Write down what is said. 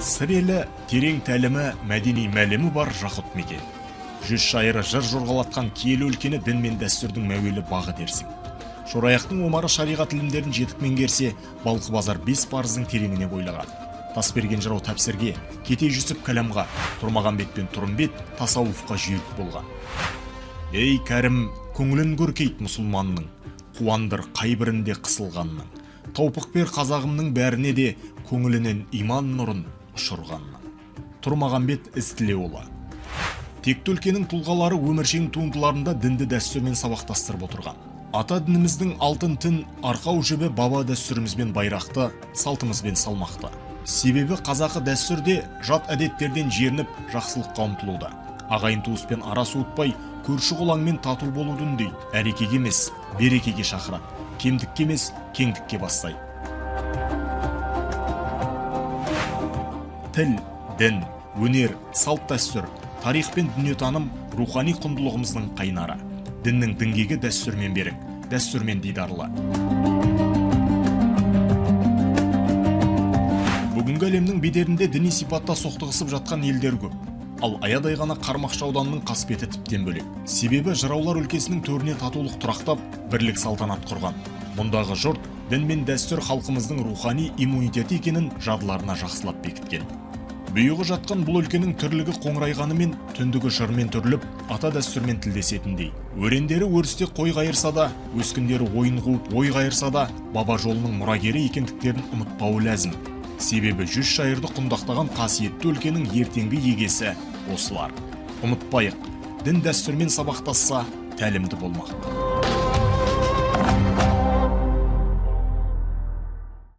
Сыр елі терең тәлімі, мәдени мәлімі бар жақұт мекен. Жүз шайыры жыр жорғалатқан киелі өлкені дін мен дәстүрдің мәуелі бағы дерсің. Шораяқтың Омары шариғат ілімдерін жетік меңгерсе, Балқы базар бес парыздың тереңіне бойлаған. Тасберген жырау тәпсірге, Кетей Жүсіп кәламға, Тұрмағамбет пен Тұрымбет тасауфқа жүйрік болған. Ей, кәрім, көңілін көркейт мұсылманның, қуандыр қай бірінде қысылғанның. Таупық бер қазағымның бәріне де көңілінен иман нұрын ұшырғанның. Тұрмағамбет Ізтілеуұлы. Текті өлкенің тұлғалары өміршең туындыларында дінді дәстүрмен сабақтастырып отырған. Ата дініміздің алтын тін арқау жібі баба дәстүрімізбен байрақты, салтымызбен салмақты. Себебі қазақы дәстүрде жат әдеттерден жерініп, жақсылыққа ұмтылуда. Ағайын туыспен ара суытпай, көрші қолаңмен тату болуды үндейді. Әрекеге емес, берекеге шақырады. Кемдікке емес, кеңдікке бастайды. Тіл, дін, өнер, салт дәстүр, тарих пен дүниетаным рухани құндылығымыздың қайнары. Діннің діңгегі дәстүрмен берік, дәстүрмен дидарлы. Бүгінгі әлемнің бедерінде діни сипатта соқтығысып жатқан елдер көп. Ал аядай ғана Қармақшы ауданының қасбеті тіптен бөлек. Себебі жыраулар өлкесінің төріне татулық тұрақтап, бірлік салтанат құрған. Мұндағы жұрт дін мен дәстүр халқымыздың рухани иммунитеті екенін жадыларына жақсылап бекіткен. Бұйығы жатқан бұл өлкенің тірлігі қоңырайғанымен түндігі жырмен түріліп, ата дәстүрмен тілдесетіндей. Өрендері өрісте қой қайырса да, өскіндері ойын қуып ой қайырса да, баба жолының мұрагері екендіктерін ұмытпауы ләзім. Себебі жүз шайырды құндақтаған қасиетті өлкенің ертеңгі егесі осылар. Ұмытпайық, дін дәстүрмен сабақтасса, тәлімді болмақ.